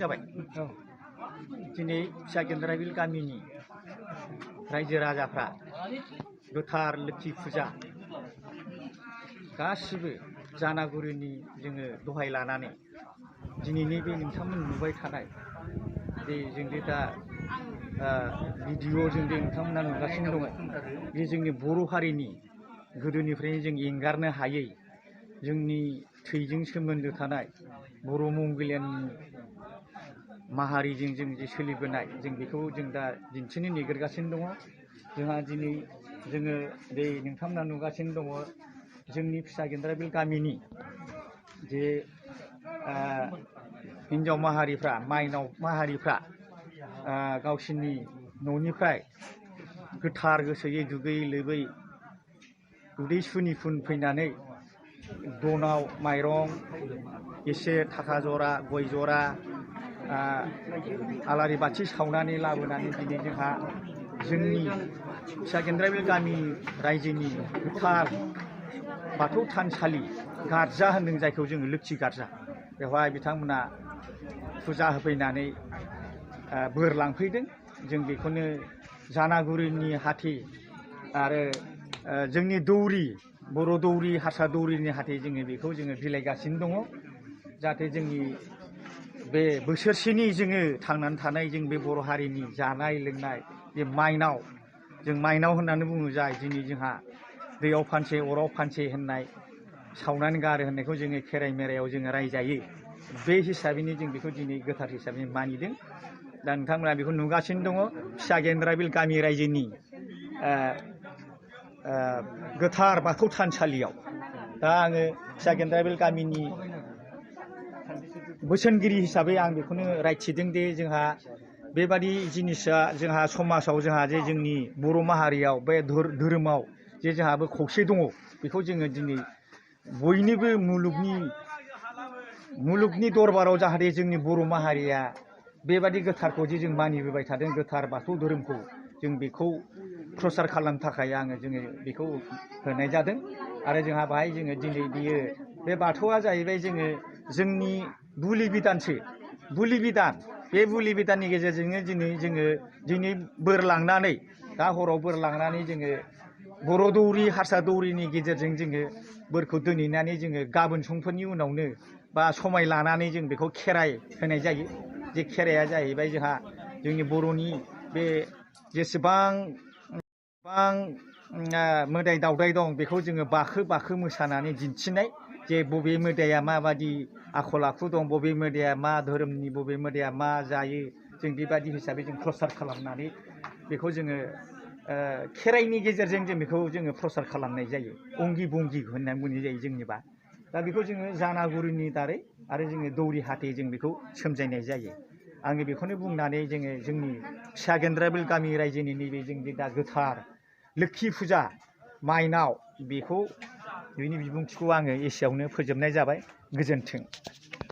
जाबाय दिनै फिसा गेन्द्राबिल गामिनि रायजो राजाफ्रा गोथार लोक्षि फुजा गासिबो जानागुरुनि जोङो दहाय लानानै दिनैनि बे नोंथांमोन नुबाय थानाय बे जोंदि दा भिडिअ जों नोंथांमोना नुगासिनो दङ बे जोंनि बर' हारिनि गोदोनिफ्रायनो जों एंगारनो हायै जोंनि थैजों सोमोन्दो थानाय बर' मंगलियाननि माहारिजों जों जे सोलिबोनाय जों बेखौ जों दा दिन्थिनो नागिरगासिनो दङ। जोंहा दिनै जोङो बे नोंथांमोना नुगासिनो दङ जोंनि फिसा गेन्द्राबिल गामिनि जे हिन्जाव माहारिफ्रा माइनाव माहारिफ्रा गावसिनि न'निफ्राय गोथार गोसोयै दुगैयै लोबै उदै सुनि फुन फैनानै दनाव माइरं एसे थाखा जरा गय जरा आलारि बाथि सावनानै लाबोनानै दिनै जोंहा जोंनि फिसा गेन्द्राबिल गामि रायजोनि गोथार बाथौ थानसालि गारजा होनदों जायखौ जोङो लोक्षि गारजा बेवहाय बिथांमोना फुजा होफैनानै बोर लांफैदों। जों बेखौनो जानागुरुनि हाथि आरो जोंनि दौरि बर' दौरि हारसा दौरिनि हाथि जोङो बेखौ जोङो बिलाइगासिनो दङ जाहाथे जोंनि बे बोसोरसेनि जोङो थांनानै थानाय जों बे बर' हारिनि जानाय लोंनाय बे माइनाव जों माइनाव होननानै बुङो जाय दिनै जोंहा दैयाव फानसे अराव फानसे होननाय सावनानै गारो होननायखौ जोङो खेराइ मेरायाव जोङो रायजायो बे हिसाबैनो जों बेखौ दिनै गोथार हिसाबै मानिदों। दा नोंथांमोना बेखौ नुगासिनो दङ फिसा गेन्द्राबिल गामि रायजोनि गोथार बाथौ थानसालियाव दा आङो फिसा गेन्द्राबिल गामिनि बोसोनगिरि हिसाबै आं बेखौनो रायथिदों दि जोंहा बेबादि जिनिसा जोंहा समाजाव जोंहा जे जोंनि बर' माहारियाव बे धोरोमाव जे जोंहाबो खौसे दङ बेखौ जोङो दिनै बयनिबो मुलुगनि दरबाराव जाहाथे जोंनि बर' माहारिया बेबादि गोथारखौ जे जों मानिबोबाय थादों गोथार बाथौ धोरोमखौ जों बेखौ प्रसार खालामनो थाखाय जोङो बेखौ होनाय जादों। आरो जोंहा बाहाय जोङो दिनै बियो बे बाथौआ जाहैबाय जोंनि बुलि बिदानसो बुलि बिदान बे बुलि बिदाननि गेजेरजोंनो दिनै बोर लांनानै दा हराव बोर लांनानै जोङो बर' दौरि हारसा दौरिनि गेजेरजों जोङो बोरखौ दोनहैनानै जोङो गाबोन समफोरनि उनावनो बा समाय लानानै जों बेखौ खेराइ होनाय जायो। जे खेराइया जाहैबाय जोंहा जोंनि बर'नि बे जेसेबां मोदाय दावदाय दं बेखौ जोङो बाखो मोसानानै दिन्थिनाय जे बबे मोदाया माबादि आखल आखु दं बबे मोदाया मा धोरोमनि बबे मोदाया मा जायो जों बेबादि हिसाबै जों प्रसार खालामनानै बेखौ जोङो खेराइनि गेजेरजों जों बेखौ जोङो प्रसार खालामनाय जायो अंगि बंगि होननानै बुंनाय जायो जोंनिबा दा बेखौ जोङो जानागुरुनि दारै आरो जोङो दौरि हाथे जों बेखौ सोमजायनाय जायो। आङो बेखौनो बुंनानै जोंनि फिसा गेन्द्राबिल गामि रायजोनि नैबे जोंनि दा गोथार लोक्षि फुजा माइनाव बेनि बिबुंथिखौ आङो एसेयावनो फोजोबनाय जाबाय। गोजोन्थों।